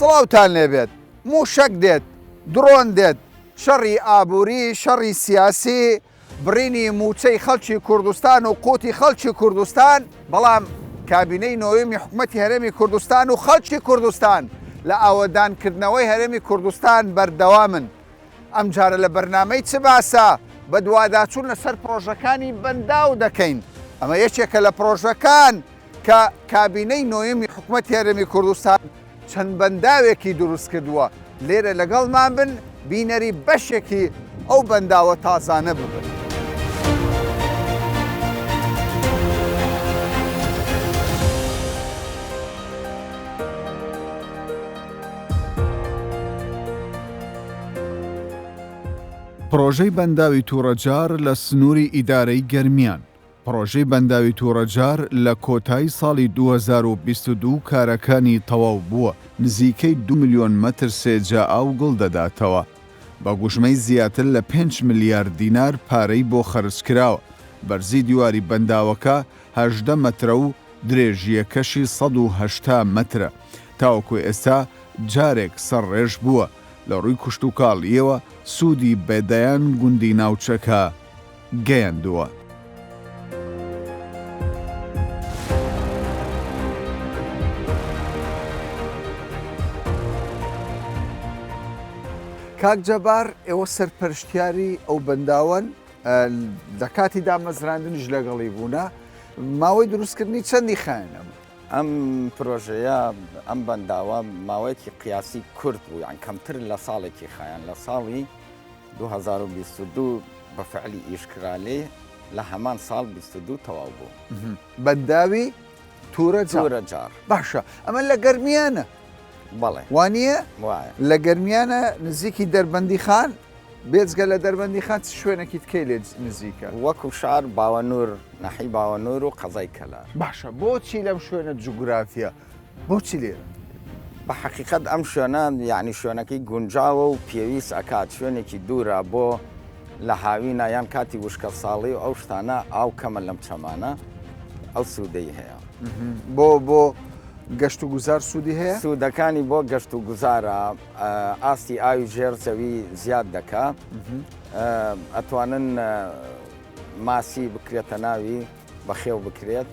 سڵاوتان لێبێت. مووشەک دێت، درۆن دێت، شەڕی ئابووری، شەڕی سیاسی، بڕینی مووچەی خەڵکی کوردستان و قوتی خەڵکی کوردستان، بەڵام کابینەی نۆیەمی حکومەتی هەرێمی کوردستان و خەڵکی کوردستان لە ئاوەدانکردنەوەی هەرێمی کوردستان بەردەوامن. ئەمجارە لە بەرنامەی چ باسە بەدواداچوون لەسەر پڕۆژەکانی بەنداو دەکەین، ئەمە یەکێکە لە پڕۆژەکان کە کابینەی نۆیەمی حکومەتی هەرێمی کوردستان چەند بەنداوێکی دروست کردووە، لێرە لەگەڵمان بن بینەری بەشێکی ئەو بەنداوە تازانە ببن. پڕۆژەی بەنداوی توڕەجار لە سنووری ئیدارەی گەرمیان پڕۆژەی بەنداوی توڕەجار لە کۆتایی ساڵی 2022 کارەکانی تەواو بووە، نزیکەی دوو ملیۆن مەتر سێجا ئاو گڵ دەداتەوە، بە گوژمەی زیاتر لە پێنج ملیار دینار پارەی بۆ خەرجکراوە، بەرزی دیواری بەنداوەکە 18 مەترە و درێژییەکەشی 180 مەترە، تاوەکو ئێستا جارێک سەرڕێژ بووە، لە ڕووی کشتوکاڵییەوە سوودی بە دەیان گوندی ناوچەکە گەیاندووە. کاک جەبار ئێوە سەرپەرشتیاری ئەو بەنداوەن لە کاتی دامەزراندنیش لەگەڵی بوونە ماوەی دروستکردنی چەندی خایەن ئەمە؟ ئەم پرۆژەیە ئەم بەنداوە ماوەیەکی قیاسی کورت بوو یان کەمتر لە ساڵێکی خایەن لە ساڵی 2022 بە فعلی ئیش کرا لێ لە هەمان ساڵ 22 تەواو بوو. بەنداوی تورە جار. تورە جار. باشە ئەمە لە گەرمیانە؟ بەڵێ. وانییە؟ وایە. لە گەرمیانە نزیکی دەربەندیخان بێجگە لە دەربەندیخان چ شوێنێکی تکەی لێ نزیکە؟ وەکو شار باوەنور، ناحیەی باوەنور و قەزای کەلار. باشە بۆچی لەم شوێنە جوگرافیە؟ بۆچی لێرە؟ بە حەقیقەت ئەم شوێنە یعنی شوێنەکەی گونجاوە و پێویست ئەکات شوێنێکی دوورە بۆ لە هاوینە یان کاتی وشکە ساڵی و ئەو شتانە ئاو کەمە لەم چەمانە ئەو سوودەی هەیە. بۆ بۆ گەشت و گوزار سوودی هەیە؟ سوودەکانی بۆ گەشت و گوزارە ئاستی ئاوی ژێر زەوی زیاد دەکا ئەتوانن ماسی بکرێتە ناوی بەخێو بکرێت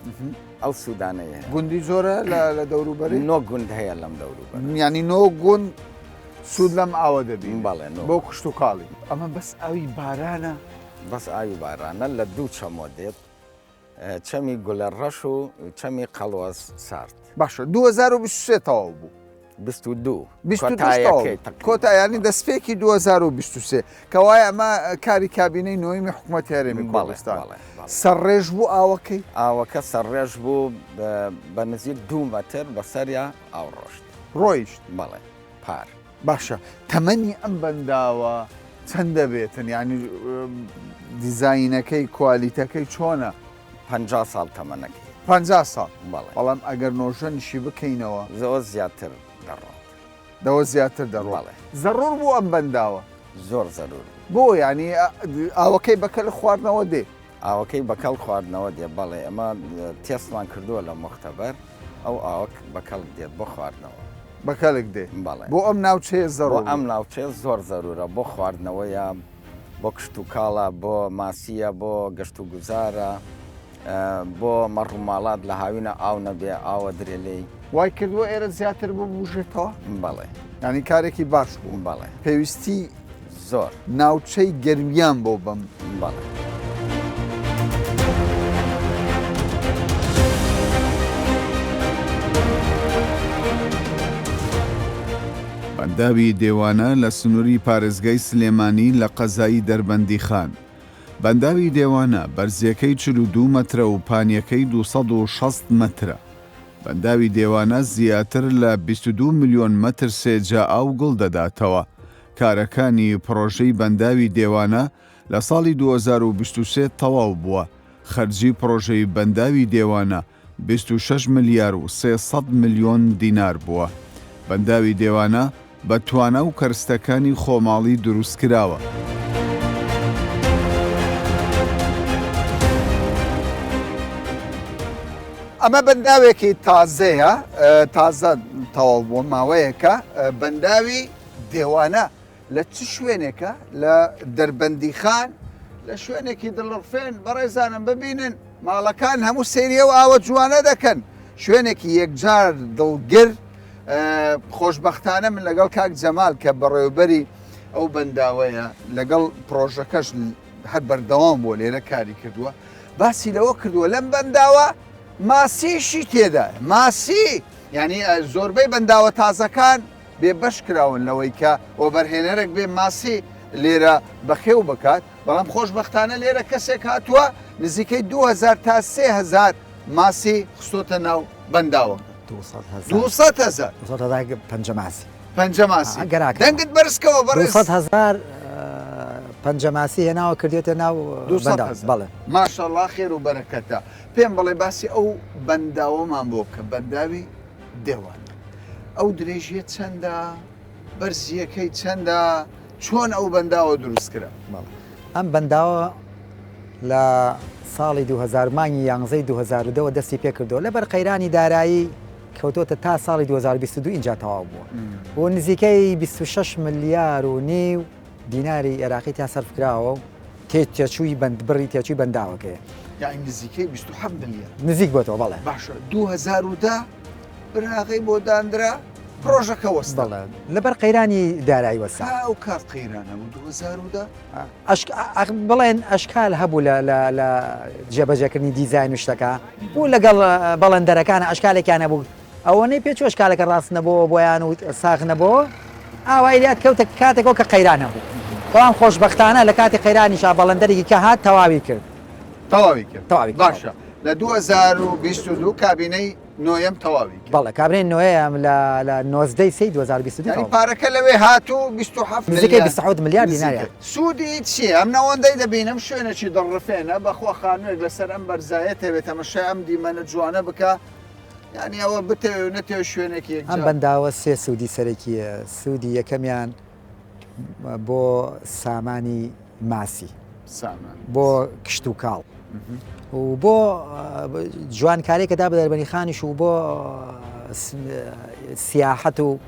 ئەو سوودانەی هەیە. گوندی زۆرە لە دەوروبەری؟ نۆ گوند هەیە لەم دەوروبەرە. یانی نۆ گوند سوود لەم ئاوە دەبینن؟ بەڵێ نۆ. بۆ کشتوکاڵی. ئەمە بەس ئاوی بارانە؟ بەس ئاوی بارانە لە دوو چەمۆ دێت. چەمی گولە ڕەش و چەمی قەڵوەز سارد. باشە 2023 تەواو بوو. 22 کۆتایەکەی کۆتا ینی دەستپێکی 2023 کەوایە ئەمە کاری کابینەی نۆیمی حکوومەت هەرێمی کوردستان سەرڕێژ بوو ئاوەکەی ئاوەکە سەرڕێژ بوو بە نزیک دوو مەتر بەسەریا ئاو ڕۆشت ڕۆیشت بەڵێ پار. باشە تەمەنی ئەم بەنداوە چەند دەبێتن یعنی دیزاینەکەی کوالیتەکەی چۆنە؟ 50 ساڵ تەمەنەکەی. 50 ساڵ بەڵێ. بەڵام ئەگەر نۆژەنیشی بکەینەوە. زۆر زیاتر دەڕوات. لەوە زیاتر دەڕوات. بەڵێ. زەڕوور بوو ئەم بەنداوە؟ زۆر زەروور بوو. بۆ یعنی ئاوەکەی بە کەل خواردنەوە دێ؟ ئاوەکەی بە کەڵک خواردنەوە دێ بەڵێ ئێمە تێستمان کردووە لە موختەبەر ئەو ئاوە بە کەڵک دێت بۆ خواردنەوە. بە کەلک دێ بەڵێ. بۆ ئەم ناوچەیە زەڕوورە. بۆ ئەم ناوچەیە زۆر زەروورە بۆ خواردنەوەیە بۆ کشتوکاڵە بۆ ماسییە بۆ گەشتوگوزارە بۆ مەڕوماڵات لە هاوینە ئاو نەبێ ئاوە درێ لێی. وای کردووە ئێرە زیاتر ببوژێتەوە؟ بەڵێ. یانی کارێکی باش بوو. بەڵێ. پێویستی زۆر. ناوچەی گەرمیان بۆ بەم. بەڵێ. بەنداوی دێوانە لە سنووری پارێزگای سلێمانی لە قەزای دەربەندیخان. بەنداوی دێوانە بەرزییەکەی 42 مەترە و پانییەکەی 260 مەترە. بەنداوی دێوانە زیاتر لە 22 ملیۆن مەتر سێجا ئاو گڵ دەداتەوە. کارەکانی پڕۆژەی بەنداوی دێوانە لە ساڵی 2023 تەواو بووە، خەرجی پڕۆژەی بەنداوی دێوانە 26 ملیار و 300 ملیۆن دینار بووە. بەنداوی دێوانە بە توانا و کەرستەکانی خۆماڵی دروستکراوە. ئەمە بەنداوێکی تازەیە، تازە تەواو بووە ماوەیەکە، بەنداوی دێوانە لە چ شوێنێکە؟ لە دەربەندیخان لە شوێنێکی دڵڕفێن بەڕێزانم ببینن ماڵەکان هەموو سەیری ئەو ئاوە جوانە دەکەن شوێنێکی یەکجار دڵگر خۆشبەختانە من لەگەڵ کاک جەمال کە بەڕێوبەری ئەو بەنداوەیە لەگەڵ پرۆژەکەش هەر بەردەوام بووە لێرە کاری کردووە باسی لەوە کردووە لەم بەنداوە ماسیشی تێدایە ماسی یعنی زۆربەی بەنداوە تازەکان بێ بەش کراون لەوەی کە وەبەرهێنەرێک بێ ماسی لێرە بەخێو بکات بەڵام خۆشبەختانە لێرە کەسێک هاتووە نزیکەی 2000 تا 3000 ماسی خستۆتە ناو بەنداوەکە 200 هزار پەنجە ماسی پەنجە ماسی دەنگت بەرزکەوە بەڕێز 200 هزار پەنجە ماسی هێناوە کردێتە ناو بەڵێ ماشەڵا خێر و بەرەکەتە پێم بڵێ باسی ئەو بەنداوەمان بۆ بکە بەنداوی دێوان ئەو درێژیە چەندە بەرزیەکەی چەندە چۆن ئەو بەنداوە دروست کرا؟ ئەم بەنداوە لە ساڵی 2000 مانگی یانزەی 2010 ەوە دەستی پێکردەوە لەبەر قەیرانی دارایی کەوتۆتە تا ساڵی 2022 ئینجا تەواو بووە و نزیکەی 26 ملیار و نیو دیناری عێراقی تیا سەرف کراوە و تێچووی بەند بڕی تێچووی بەنداوەکەیە. یانی نزیکەی 27 ملیار. نزیک بۆتەوە بەڵێ. باشە 2010 بناغەی بۆ داندرا پرۆژەکە وەستا. بەڵێ لەبەر قەیرانی دارایی وەستا. تا ئەو کات قەیران هەبوو 2010؟ بڵێن ئەشکال هەبوو لە لە لە جێبەجێکردنی دیزاین و شتەکە و لەگەڵ بەڵێندەرەکان ئەشکالێکیان هەبوو ئەوەنەی پێ چوو ئەشکالەکە ڕاست نەبۆوە بۆیان و ساغ نەبۆوە، ئاوایی لات کەوتە کاتێکەوە کە قەیران هەبوو. بەڵام خۆشبەختانە لە کاتی قەیرانیشا بەڵێندەرێکی کە هات تەواوی کرد. تەواوی کرد. تەواوی کرد. باشە لە 2022 کابینەی نۆیەم تەواوی کرد. بەڵێ کابینەی نۆیەم لە لە 19 سێی 2022 یانی تەواو. پارەکە لەوێ هات و 27 نزیکەی ملیار 27 ملیار دیناریان. نزیکەی. سوودی چییە؟ ئەم نەوەندەی دەبینم شوێنێکی دڵڕفێنە، بەخوا خانووێک لەسەر ئەم بەرزایە تەوێ تەمەشای ئەم دیمەنە جوانە بکا. یانی ئەوە بتەوێ و نەتەوێ شوێنێکی ئەم یەکجار. بەنداوە سێ سوودی سەرەکییە، سوودی یەکەمیان بۆ سامانی ماسی، سامان بۆ کشتوکاڵ و بۆ جوانکاری کە دا بە دەربەنیخانیش و بۆ سیاحەت و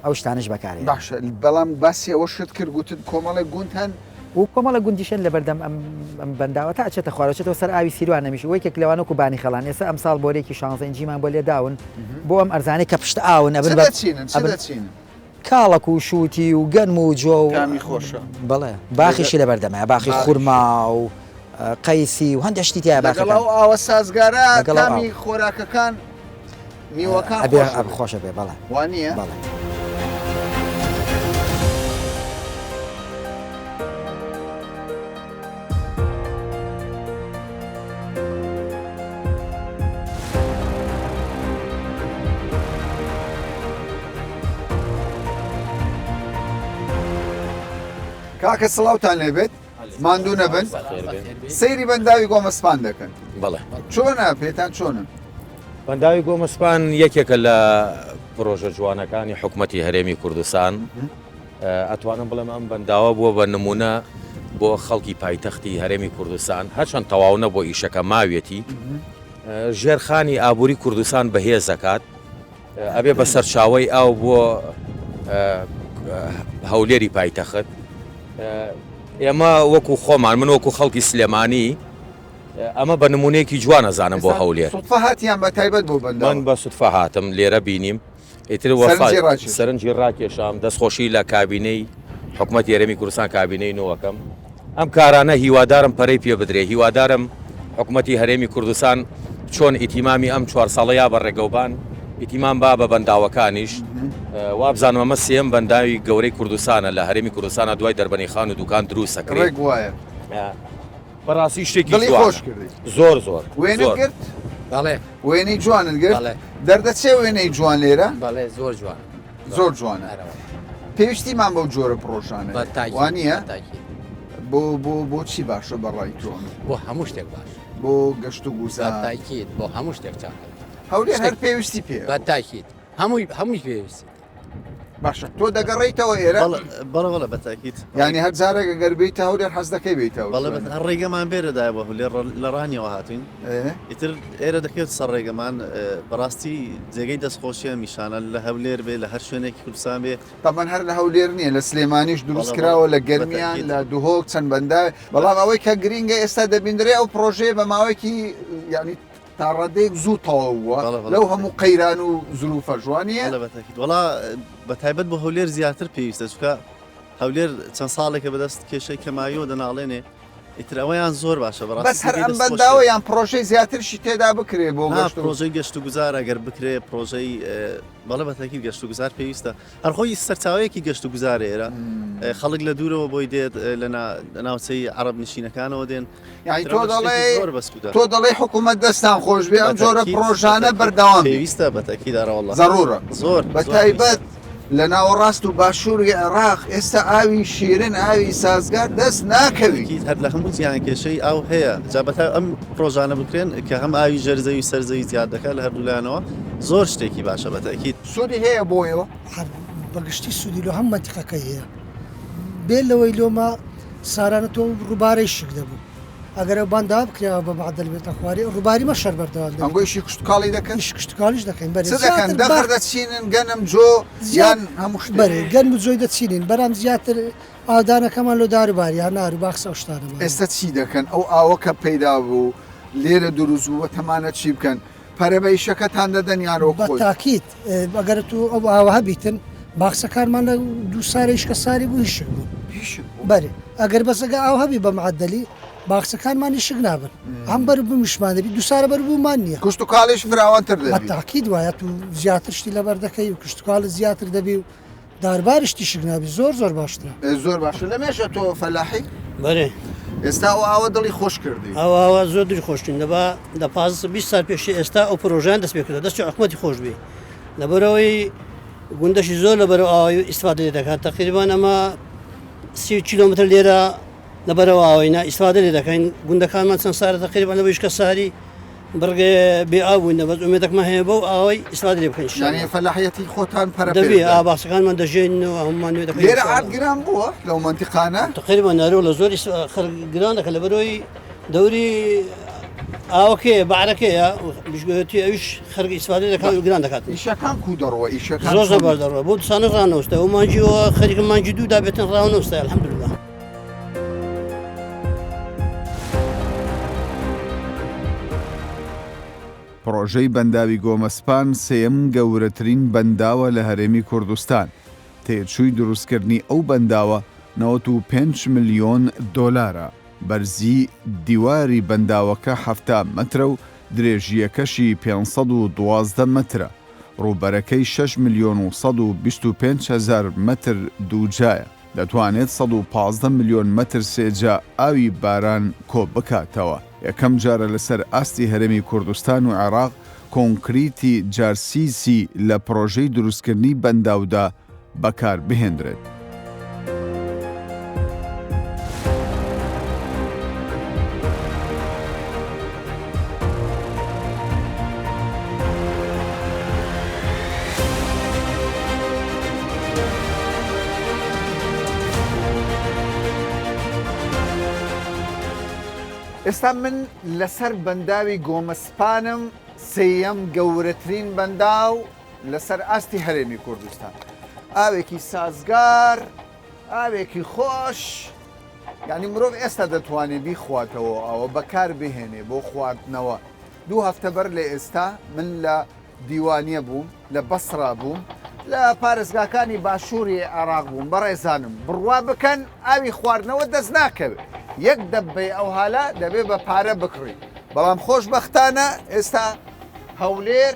ئەو شتانەش بەکارهێنا. باشە بەڵام باسی ئەوەشت کرد گوتت کۆمەڵێک گوند هەن. و کۆمەڵێک گوندیش هەن لەبەردەم ئەم ئەم بەنداوە تا ئەچێتە خوارەوە ئەچێتەوە سەر ئاوی سیروان ئەمیش و یەکێک لەوانە وەکوو بانی خەڵان ئێستا ئەمساڵ بۆرییەکی شانزە ئینجیمان بۆ لێداون بۆ ئەم ئەرزانەی کە پشت ئاون چ ئەبن بە دەچینن چ ئەبن دەچینن؟ کاڵەک و شووتی و گەنم و جۆ و تامی خۆشە. بەڵێ باخیشی لەبەردەمایە باخی باخیشی. خورما و قەیسی و هەندێک شتی تیایە لەگەڵ باخەکان. ئەو ئاوە سازگارە لەگەڵ ئەو تامی ئاوە. خۆراکەکان میوەکان ئەبێ خۆش ئەبێ. خۆش ئەبێ بەڵێ. وا نییە؟ بەڵێ. کاکە سڵاوتان لێبێت ماندوو نەبن سەیری بەنداوی گۆمەسپان دەکەن بەڵێ چۆنە پێتان چۆنە؟ بەنداوی گۆمەسپان یەکێکە لە پرۆژە جوانەکانی حکومەتی هەرێمی کوردستان ئەتوانم بڵێم ئەم بەنداوە بووە بە نمونە بۆ خەڵکی پایتەختی هەرێمی کوردستان هەرچەند تەواو نەبووە ئیشەکە ماویەتی ژێرخانی ئابووری کوردستان بەهێز دەکات ئەبێ بە سەرچاوەی ئاو بۆ هەولێری پایتەخت ئێمە وەکو خۆمان من وەکو خەڵکی سلێمانی ئەمە بە نمونەیەکی جوان ئەزانم بۆ هەولێر. سوتفە هاتی یان بە تایبەت بۆ بەنداوە؟ من بە سوتفە هاتم لێرە بینیم ئیتر وەفا سەرنجی ڕاکێشا. سەرنجی ڕاکێشام دەستخۆشی لە کابینەی حکومەتی هەرێمی کوردستان کابینەی نۆ ئەکەم ئەم کارانە هیوادارم پەرەی پێ بدرێ هیوادارم حکومەتی هەرێمی کوردستان چۆن ئیتیمامی ئەم چوار ساڵە یا بە ڕێگەوبان ئیتیمام با بە بەنداوەکانیش وابزانم ئەمە سێیەم بەنداوی گەورەی کوردستانە لە هەرێمی کوردستانە دوای دەربەنیخان و دوکان دروست ئەکرێ. ڕێک وایە. بەڕاستی شتێکی دڵی جوانە. خۆش کردی. زۆر زۆر. وێنەت زۆر. گرت؟ بەڵێ. وێنەی جوانت گرت؟ بەڵێ. دەردەچێ وێنەی جوان لێرە؟ بەڵێ زۆر جوان. زۆر جوانە. ئەرەوە. پێویستیمان بەو جۆرە پڕۆژانە بە تاکید، وا نییە؟ بە تاکید. بۆ بۆ بۆ چی باشە بە ڕای تۆ؟ بۆ هەموو شتێک باشە. بۆ گەشت و بە گوزار. تاکید بۆ هەموو شتێک چاکە. هەولێر هەر شتێک پێویستی پێیە. بە تاکید. هەمووی هەمووی پێویستی. باشە تۆ دەگەڕێیتەوە ئێرە؟ بەڵێ بەڵێ بە تاکید. یانی هەر جارێک ئەگەر بێیتە هەولێر حەز دەکەی بێیتە ئەو بەڵێ هەر ڕێگەمان بێرەدایە بۆ هەولێر لە ڕانیەوە هاتوین ئیتر ئێرە دەکەوێت سەر ڕێگەمان بەڕاستی جێگەی دەستخۆشیە میشانە لە هەولێر بێ لە هەر شوێنێکی کوردستان بێ تەبەن هەر لە هەولێر نییە لە سلێمانیش دروست کراوە لە گەرمیان لە دهۆک چەند بەندە بەڵام ئەوەی کە گرینگە ئێستا دەبیندرێ ئەو پرۆژەیە بە ماوەیەکی یعنی تا ڕادەیەک زوو تەواو بووە لەو هەموو قەیران و زروفە جوانیە وڵا بە تایبەت بۆ هەولێر زیاتر پێویستە چکە هەولێر چەند ساڵێکە بەدەست کێشەی کەماییەوە دەناڵێنێ ئیتر ئەوەیان زۆر باشە بەڕاستی بەس هەر ئەم بەنداوە یان پرۆژەی زیاترشی تێدا بکرێ بۆ گەشت پرۆژەی گەشت و گوزار ئەگەر بکرێ پرۆژەی بەڵێ بە تاکید گەشت و گوزار پێویستە هەر خۆی سەرچاوەیەکی گەشت و گوزارە ئێرە خەڵک لە دوورەوە بۆی دێت لە ناوچەی عەڕەب نشینەکانەوە دێن یانی تۆ دەڵێ تۆ دەڵێ حکوومەت دەستان خۆش بێ ئەم جۆرە پرۆژانە بەردەوام پێویستە بە تاکید ئەرەوەڵا زەرورە زۆر بە تایبەت لە ناوەڕاست و باشووری عێراق ئێستا ئاوی شیرن ئاوی سازگار دەست ناکەوی. هەر لە هەموو جیهان کێشەی ئاو هەیە جا بەتا ئەم پرۆژانە بکرێن کە هەم ئاوی ژێر زەوی سەر زەوی زیاد دەکات لە هەردوو لایەنەوە زۆر شتێکی باشە بە تەئکید. سوودی هەیە بۆ ئێوە؟ هەر بە گشتی سوودی لۆ هەم مەنتیقەکەی هەیە بێ لەوەی لۆمە سارانە تۆ ڕووبارەی شک دەبوو. ئەگەر ئەو بەنداوە بکرایەوە بە مەعدەل بێتە خوارێ ڕووباری مەشەر بەردەوام دەبێت. ئەنگۆ ئیشی کشتوکاڵی دەکەن؟ ئیشی کشتوکاڵیش دەکەین بەرێ. چ دەکەن؟ زیاتر دەغر باخ دەچینن، گەنم، جۆ زیاد یان هەموو شتێک؟ بەرێ گەنم و جۆی دەچینین بەرام زیاتر ئاودانەکەمان لۆ دار و باری هەنار و باخچە ئەو شتانەمان. ئێستا چی دەکەن؟ ئەو ئاوە کە پەیدا بوو لێرە دروست بوو بەتەمانە چی بکەن؟ پەرە بە ئیشەکەتان دەدەن یان وەک بە خۆی؟ تاکید ئەگەر تو ئەو ئاوە هەبیتن باخچەکانمان لە دوو سارە هیشکە ساری بوو هیشک بوو. هیشک بوو؟ بەرێ ئەگەر بەس ئەگە ئاو هەبی بە معەدەلی باخچەکانمان هیشک نابن هەم بەروبوومیشمان دەبی دووسارە بەروبوومان نییە. کشتوکاڵیش فراوانتر بە دەبی. تاکید وایە تو زیاتر شتی لەبەر دەکەی و کشتوکاڵت زیاتر دەبی و دارباریش تیشک نابی زۆر زۆر باشترە. زۆر باشە لەمێژە تۆ فەلاحی؟ بەرێ. ئێستا ئەو ئاوە دڵی خۆش کردی. ئەو ئاوە زۆر دڵی خۆش کردین دەبا دە 15 20 سال پێشی ئێستا ئەو پرۆژەیان دەست پێ کردووە دەستی حکومەتی خۆش بێ لەبەرئەوەی گوندەشی زۆر لەبەرەو ئاوی ئیستفادە لێ دەکات تەقریبان ئەمە 30 کیلۆمەتر لێرە لەبەرەو ئاوینە ئیستفادە لێ دەکەین گوندەکانمان چەند سارە تەقریبان لە ویشکە ساری بڕگێ بێ ئاو بووین بەس ئومێدەکمان هەیە بەو ئاوەی ئیستفادە لێ بکەین یانی فەلاحیەتی خۆتان پەرە پێ دەبێ بدەن. ئا باخچەکانمان دەژێن و هەموومان نوێ دەکەین لێرە ئینشاءاللە. عەرد گران بووە لەو مەنتیقانە؟ تقریبا نەرۆ لە زۆر خەڵک گران دەکەن لەبەرەوەی دەوری ئاوەکەیە بەعرەکەیە بشگوێتی ئەویش خەرگ ئیسفادە دەکات و گران دەکات. ئیشەکان کوو دەڕوە ئیشەکان زۆر زۆر چۆن؟ باش دەڕوە بۆ دوسانە ڕانەوەستە و مانگیەوە خەریکە مانگی دوو دابێتن ڕاونەوەستای الحمدلله. پڕۆژەی بەنداوی گۆمەسپان سێیەم گەورەترین بەنداوە لە هەرێمی کوردستان، تێچووی دروستکردنی ئەو بەنداوە 95 ملیۆن دۆلارە، بەرزی دیواری بەنداوەکە 70 مەترە و درێژییەکەشی 512 مەترە، ڕووبەرەکەی شەش ملیۆن و 125 هەزار مەتر دووجایە. دەتوانێت 115 ملیۆن مەتر سێجا ئاوی باران کۆبکاتەوە. یەکەم جارە لەسەر ئاستی هەرێمی کوردستان و عێراق کۆنکریتی جارسیسی لە پڕۆژەی دروستکردنی بەنداودا بەکاربهێندرێت. ئێستا من لەسەر بەنداوی گۆمەسپانم، سێیەم گەورەترین بەنداو لەسەر ئاستی هەرێمی کوردستان. ئاوێکی سازگار، ئاوێکی خۆش، یانی مرۆڤ ئێستا دەتوانێ بیخواتەوە ئەوە بەکار بهێنێ بۆ خواردنەوە. دوو هەفتە بەر لە ئێستا من لە دیوانیە بووم، لە بەسڕا بووم، لە پارێزگاکانی باشووری عێراق بووم، بەڕێزانم بڕوا بکەن ئاوی خواردنەوە دەست ناکەوێت، یەک دەبەی ئەوهالە دەبێ بە پارە بکڕی، بەڵام خۆشبەختانە ئێستا هەولێر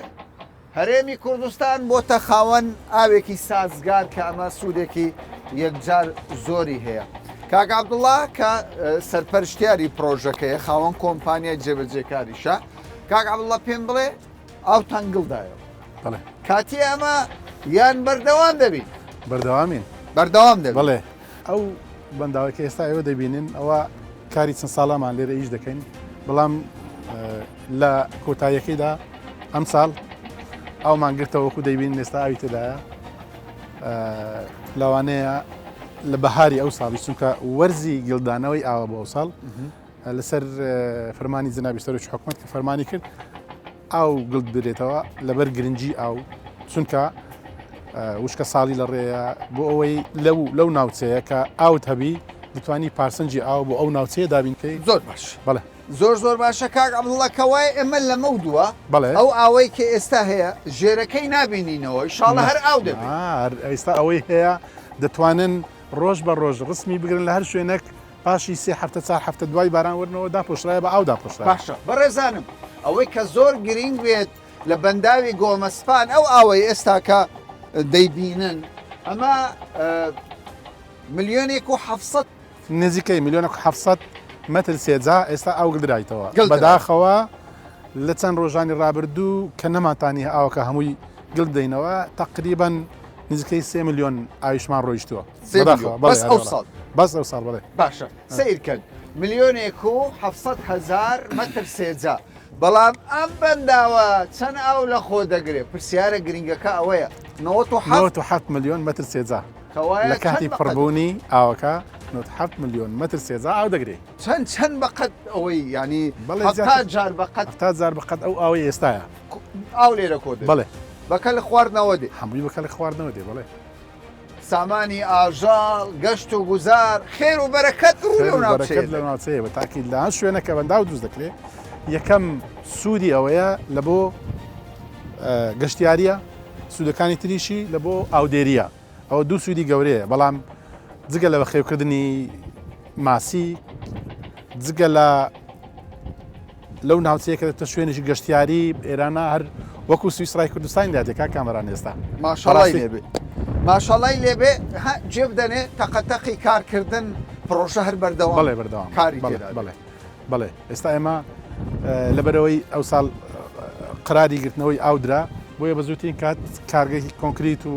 هەرێمی کوردستان بۆتە خاوەن ئاوێکی سازگار کە ئەمە سوودێکی یەکجار زۆری هەیە. کاک عەبدوڵا کە سەرپەرشتیاری پرۆژەکەیە خاوەن کۆمپانیای جێبەجێکاریشە، کاک عەبدوڵا پێم بڵێ ئاوتان گڵ دایەوە. بەڵێ. کاتی ئەمە یان بەردەوام دەبین؟ بەردەوامین. بەردەوام دەبین. بەڵێ. ئەو بەنداوەی کە ئێستا ئێوە دەبینن ئەوە کاری چەند ساڵەمان لێرە ئیش دەکەین، بەڵام لە کۆتاییەکەیدا ئەم ساڵ ئاومان گرتەوە وەکو دەیبینن ئێستا ئاوی تێدایە. لەوانەیە لە بەهاری ئەو ساڵی چونکە وەرزی گلدانەوەی ئاوە بۆ ئەو ساڵ لەسەر فەرمانی جەنابی سەرۆکی حکومەت کە فەرمانی کرد ئاو گڵ بدرێتەوە لەبەر گرنگی ئاو چونکە وشکە ساڵی لە ڕێیە بۆ ئەوەی لەو لەو ناوچەیە کە ئاوت هەبی دەتوانی پارسەنجی ئاو بۆ ئەو ناوچەیە دابینکەی زۆر باش بەڵێ زۆر زۆر باشە کاک عەبدوڵا کەوایە ئێمە لەمەو دووە بەڵێ. ئەو ئاوەی کە ئێستا هەیە ژێرەکەی نابینینەوە ئیشاڵە هەر ئاو دەبێت. هەر ئێستا ئەوەی هەیە دەتوانن ڕۆژ بە ڕۆژ ڕسمی بگرن لە هەر شوێنێک پاشی سێ هەفتە چار هەفتە دوای باران وەرنەوە داپۆشرایە بە ئاو داپۆشرایە. باشە بەڕێزانم ئەوەی کە زۆر گرینگ بێت لە بەنداوی گۆمەسپان ئەو ئاوەی ئێستا کە دەیبینن ئەمە ملیۆنێک و 700 نزیکەی ملیۆنێک و 700 مەتر سێجا ئێستا ئاو گلدرایتەوە بەداخەوە لە چەند ڕۆژانی ڕابردوو کە نەماتانی ئاوەکە هەمووی گل بدەینەوە تقریبا نزیکەی سێ ملیۆن ئاویشمان ڕۆیشتووە بەس ئەو ساڵ بەس ئەو ساڵ بڵێ باشە سیرکەن ملیۆنێک و 700 هزار مەتر سێجا بەڵام ئەم بەنداوە چەند ئاو لە خۆ دەگرێت پرسیارە گرنگەکە ئەوەیە 97 ملیۆن مەتر سێجا لە کاتی پڕبوونی ئاوەکە 97 ملیۆن مەتر سێجا ئاو دەگرێت. چەند چەند بە قەد ئەوەی یانی 70 جار بە قەد 70 جار بە قەد ئەو ئاوەی ئێستایە ئاو لێرە کۆ دێت. بەڵێ. بە کەلک خواردنەوە دێ. هەمووی بە کەلک خواردنەوە دێ بەڵێ. سامانی ئاژەڵ، گەشت و گوزار، خێر و بەرەکەت ڕوو لەو ناوچەیە لەو ناوچەیە بە تاکید لە هەر شوێنە کە بەنداو دروست دەکرێت یەکەم سوودی ئەوەیە لە بۆ گەشتیاریە سوودەکانی تریشی لە بۆ ئاودێریە ئەوە دوو سوودی گەورەیە بەڵام جگە لە بەخێوکردنی ماسی جگە لە لەو ناوچەیە کە دەبتە شوێنێکی گەشتیاری ئێرانە هەر وەکو سویسرای کوردستان لاتێ کاک کامەران ئێستا ماشەڵای لێبێ ماشەڵای لێبێ جێ بدەنێ تەقەتەقی کارکردن پرۆژە هەر بەردەوام بەڵێ بەردەوام کاری بەڵێ بەڵێ ئێستا ئێمە لەبەرەوەی ئەو ساڵ قراری گرتنەوەی ئاودرا بۆیە بە زووترین کات کارگەی کۆنکریت و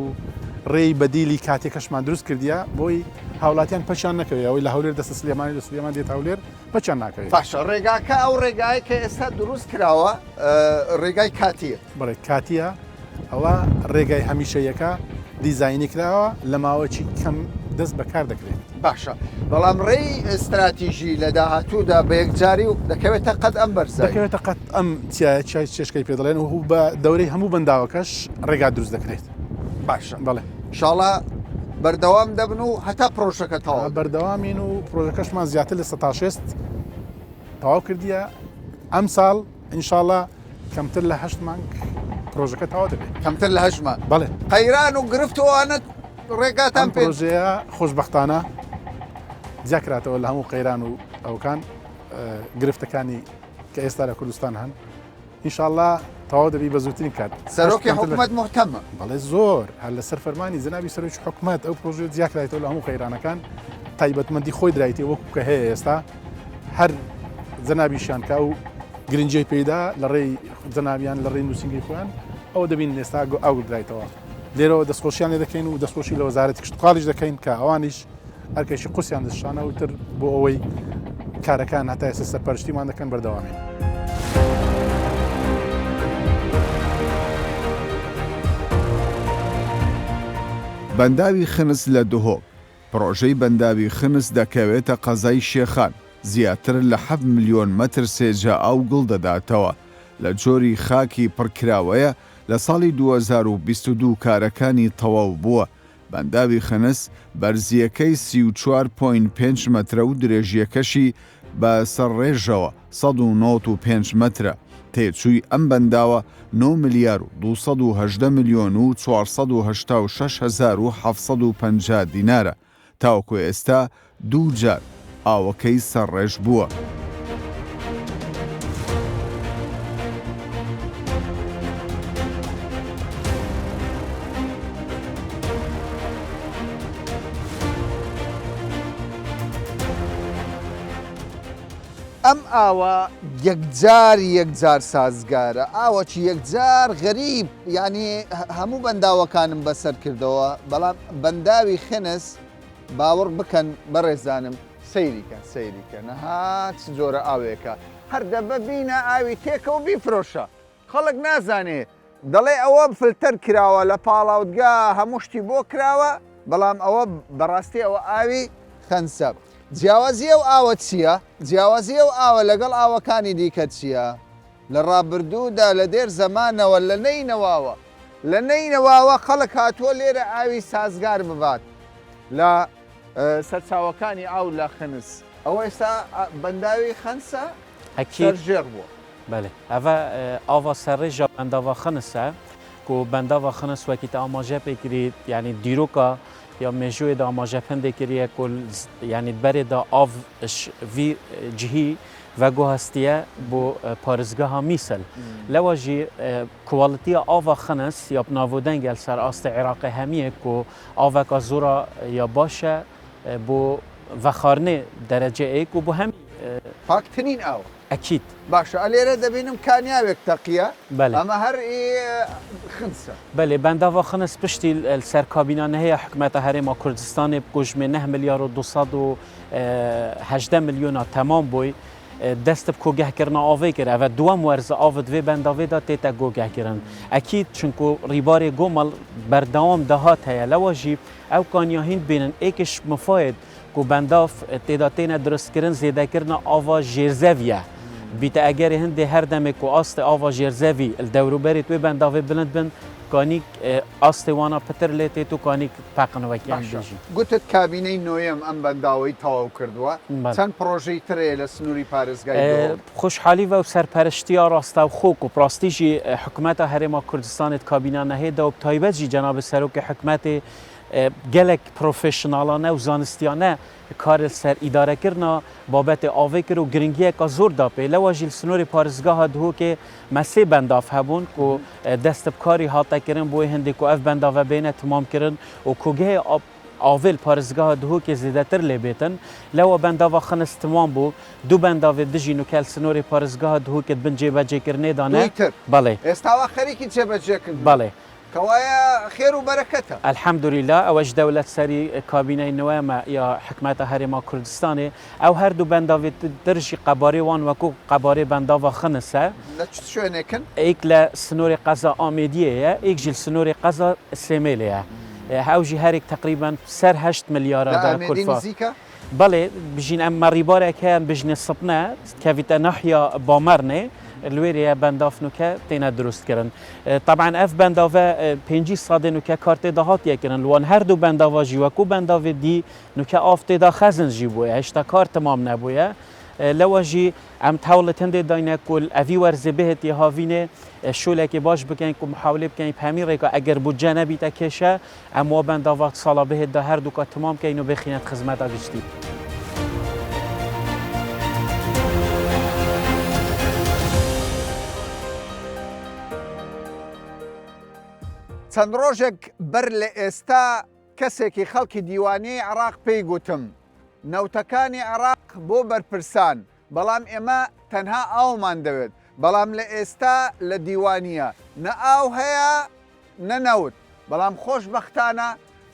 ڕێی بەدیلی کاتێکەشمان دروست کردیە بۆی هاوڵاتیان پەچیان نەکەوێت ئەوەی لە هەولێر دەستە سلێمانی لە سلێمان دێت هەولێر پەچیان ناکەوێت. باشە ڕێگاکە ئەو ڕێگایە کە ئێستا دروست کراوە ڕێگای کاتیە؟ بەڵێ کاتیە ئەوە ڕێگای هەمیشەیەکە دیزاینی کراوە لە ماوەکی کەم دەست بەکار دەکرێت. باشە بەڵام ڕێی ستراتیژی لە داهاتوودا بە یەکجاری و دەکەوێتە قەد ئەم بەرزایی. دەکەوێتە قەد ئەم چیایە چیای چێشکەی پێ دەڵێن و بە دەورەی هەموو بەنداوەکەش ڕێگا دروست دەکرێت. باشە بەڵێ. ئیشاڵا بەردەوام دەبن و هەتا پرۆژەکە تەواو دەبێت. بەردەوامین و پرۆژەکەشمان زیاتر لە 60% تەواو کردیە ئەمساڵ ئینشاڵا کەمتر لە هەشت مانگ پرۆژەکە تەواو دەبێت. کەمتر لە هەشت مانگ؟ بەڵێ. قەیران و گرفت و ئەوانە ڕێگاتان پێ. ئەم پرۆژەیە خۆشبەختانە جیاکراتەوە لە هەموو قەیران و ئەوکان گرفتەکانی کە ئێستا لە کوردستان هەن ئینشاڵا تەواو دەبی بە زووترین کات. سەرۆکی حکومەت موهتەمە؟ بەڵێ زۆر، هەر لەسەر فەرمانی جەنابی سەرۆکی حکومەت ئەو پرۆژەیە جیاکرایتەوە لە هەموو قەیرانەکان تایبەتمەندی خۆی درایتێ وەکو کە هەیە ئێستا هەر جەنابیشیان کە ئەو گرنگیەی پێیدا لە ڕێی جەنابیان لە ڕێی نووسینگەی خۆیان ئەوە دەبین ئێستا ئاو درایتەوە لێرەوە دەستخۆشیان لێ دەکەین و دەستخۆشی لە وەزارەتی کشتوکاڵیش دەکەین کە ئەوانیش ئەرکێکی قورسیان دەستشانە و تر بۆ ئەوەی کارەکان هەتا ئێستا سەرپەرشتیمان دەکەن بەردەوامین. بەنداوی خنس لە دهۆک پڕۆژەی بەنداوی خنس دەکەوێتە قەزای شێخان، زیاتر لە حەفت ملیۆن مەتر سێجا ئاو گڵ دەداتەوە، لە جۆری خاکی پڕکراوەیە، لە ساڵی 2022 کارەکانی تەواو بووە، بەنداوی خنس بەرزییەکەی 34 point پێنج مەترە و درێژییەکەشی بە سەر ڕێژەوە 195 مەترە، تێچووی ئەم بەنداوە نۆ ملیار و 218 ملیۆن و 486 هەزار و 750 دینارە، تاوەکو ئێستا دوو جار ئاوەکەی سەرڕێژ بووە. ئەم ئاوە یەکجار یەکجار سازگارە ئاوەکی یەکجار غەریب یعنی هەموو بەنداوەکانم بەسەر کردەوە بەڵام بەنداوی خنس باوەڕ بکەن بەڕێزانم سەیری کەن سەیری کەن ها چ جۆرە ئاوێکە هەر دەبە بینە ئاوی تێکە و بیفرۆشە خەڵک نازانێ. دەڵێ ئەوە فلتەر کراوە لە پاڵاوتگا هەموو شتی بۆ کراوە بەڵام ئەوە بەڕاستی ئەوە ئاوی خەنسە. جیاوازی ئەو ئاوە چییە؟ جیاوازی ئەو ئاوە لەگەڵ ئاوەکانی دیکە چییە؟ لە ڕابردوودا لە دێر زەمانەوە لە نەینەواوە لە نەینەواوە خەڵک هاتووە لێرە ئاوی سازگار ببات لە سەرچاوەکانی ئاو لە خنس. ئەوە ئێستا بەنداوی خەنسە ئەکید. سەرژێڕ بووە. بەلێ ئەڤە ئاڤا سەرڕێژا بەنداڤا خنسە کو بەنداڤا خنس وەکی تە ئاماژە پێ کری یانی دیرۆکا یا مێژووێ دا ئاماژە پندێ کریە کو یانی بەرێ دا ئاڤ ش ڤی جهی ڤەگوهاستیە بۆ پارێزگەها میسل لەوە ژی کوالیتیا ئاڤا خنس یا بناڤودەنگ ال سەر ئاست عێراقێ هەمیە کو ئاڤەکا زۆرا یا باشە بۆ ڤەخارنێ دەرەجە ئێک و بۆ هەمی پاکترین ئاو. ئەکید. باشە ئەلێرە دەبینم کانیاوێک تەقیە بەلێ. ئەمە هەر ئی خنسە. بەلێ بەنداڤا خنس پشتی لسەر کابینا نهێیا حکومەتە هەرێما کوردستانێ بکوژمێ نەه ملیار و 218 ملیۆنا تەمام بوی دەست ب کۆگەهکردنا ئاڤێ کرد ئەڤە دووەم وەرزە ئاڤ دڤێ بەنداڤێ دا تێتە گۆگەهکردن ئەکید چونکو ڕیبارێ گۆمەڵ بەردەوام داهات هەیە لەوە ژی ئەو کانیا هیند بینن ئێکش مفاید کو بەنداڤ تێدا تێنە دروستکردن زێدەکردنا ئاڤا ژێرزەڤیە بیتە ئەگەرێ هندێ هەر دەمێ کو ئاستێ ئاڤا ژێرزەڤی ل دەوروبەرێ توێ بەنداڤێ بلند بن کانیک ئاستێ وانا پتر لێ تێت و کانیک پەقن وەکی ئەم باشە بێژین. گوتت کابینەی نۆیەم ئەم بەنداوەی تەواو کردووە، بەڵێ. چەند پڕۆژەی تر هەیە لە سنووری پارێزگای دهۆک؟ خوشحالی ڤە و سەرپەرشتیا ڕاستەوخۆ کو پڕاستی ژی حکومەتا هەرێما کوردستانێ کابینە نەهێ دا و تایبەت ژی جەنابێ سەرۆکێ حکومەتێ گەلەک پرۆفێشناڵانە و زانستیانە کار لسەر ئیدارەکردنا بابەتێ ئاڤێ کرد و گرنگیەکا زۆر دا پێ. لەوە ژی لسنۆرێ پارێزگاها دهۆکێ مە سێ بەنداڤ هەبوون کو دەست بکاری هاتە کرن بۆ هندێ کو ئەڤ بەنداڤە بێنە تمام کرن و کۆگەێ ئاڤێ لپارێزگاها دهۆکێ زێدەتر لێ بێتن. لەوە بەنداڤا خنس تمام بوو. دوو بەنداڤێ دژی نوکە لسنۆرێ پارێزگاها دهۆکێ بن جێبەجێکردنێ دانە. دووی تر. بەڵێ. ئێستا وا خەریکی جێبەجێکردنن. بەڵێ. کەوایە خێر و بەرەکەتە. الحمدللە ئەوەش دەولەت سەری کابینەی نوێمە یا حکومەتە هەرێما کوردستانێ ئەو هەردوو بەنداڤێ تر ژی قەبارەی وان وەکو قەبارەی بەنداڤا خنسە. لە چ شوێنێکن؟ ئێک لە سنۆرێ قەزا ئامێدیێ یە ئێک ژی لە سنۆرێ قەزا سێمێلێ یە ئەو ژی هەرێک تەقریبەن سەر هەشت ملیارە لە دا ئامێدی کولفە. نزیکە؟ بەڵێ بژین ئەم مەڕیبارێک هەیە بژنێ سپنە کەڤیتە ناحیا بامەرنێ لوێرەیە بەنداف نوکە تێنە دروست کردن تەبعەن ئەڤ بەنداڤە پێنجی سادێ نوکە کار تێدا هاتیە کردن لوان هەردوو بەنداڤا ژی وەکو بەنداڤێ دی نوکە ئاڤ تێدا خەزن ژی بویە هێشتا کار تمام نەبویە لەوە ژی ئەم تەوڵت هەندێ داینە کول ئەڤی وەرزێ بهێتی هاڤینێ شولێکی باش بکەین کو محاولێ بکەین هەمی ڕێکا ئەگەر بودجە نەبیتە کێشە ئەم وا بەنداڤا ساڵا بهێت دا هەردووکا تمام کەین و بخینەت خزمەتا گشتی. چەند ڕۆژێک بەر لە ئێستا کەسێکی خەڵکی دیوانیەی عێراق پێی گوتم، نەوتەکانی عێراق بۆ بەرپرسان، بەڵام ئێمە تەنها ئاومان دەوێت، بەڵام لە ئێستا لە دیوانیە نە ئاو هەیە نە نەوت، بەڵام خۆشبەختانە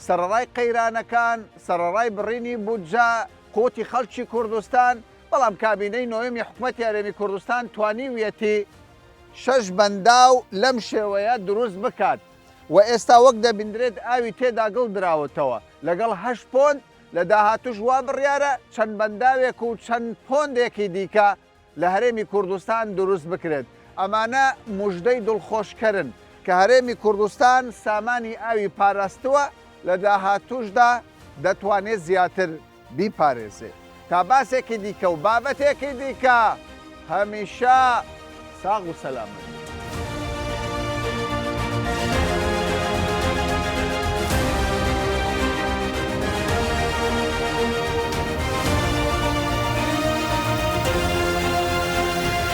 سەرەڕای قەیرانەکان، سەرەڕای بڕینی بودجە، قوتی خەڵکی کوردستان، بەڵام کابینەی نۆیەمی حکومەتی هەرێمی کوردستان توانیویەتی شەش بەنداو لەم شێوەیە دروست بکات و ئێستا وەک دەبیندرێت ئاوی تێدا گڵ دراوەتەوە لەگەڵ هەشت پۆند، لە داهاتووش وا بڕیارە چەند بەنداوێک و چەند پۆندێکی دیکە لە هەرێمی کوردستان دروست بکرێت، ئەمانە موژدەی دڵخۆشکەرن کە هەرێمی کوردستان سامانی ئاوی پاراستووە، لە داهاتووشدا دەتوانێت زیاتر بیپارێزێ. تا باسێکی دیکە و بابەتێکی دیکە هەمیشە ساغ و سەلامەت بن.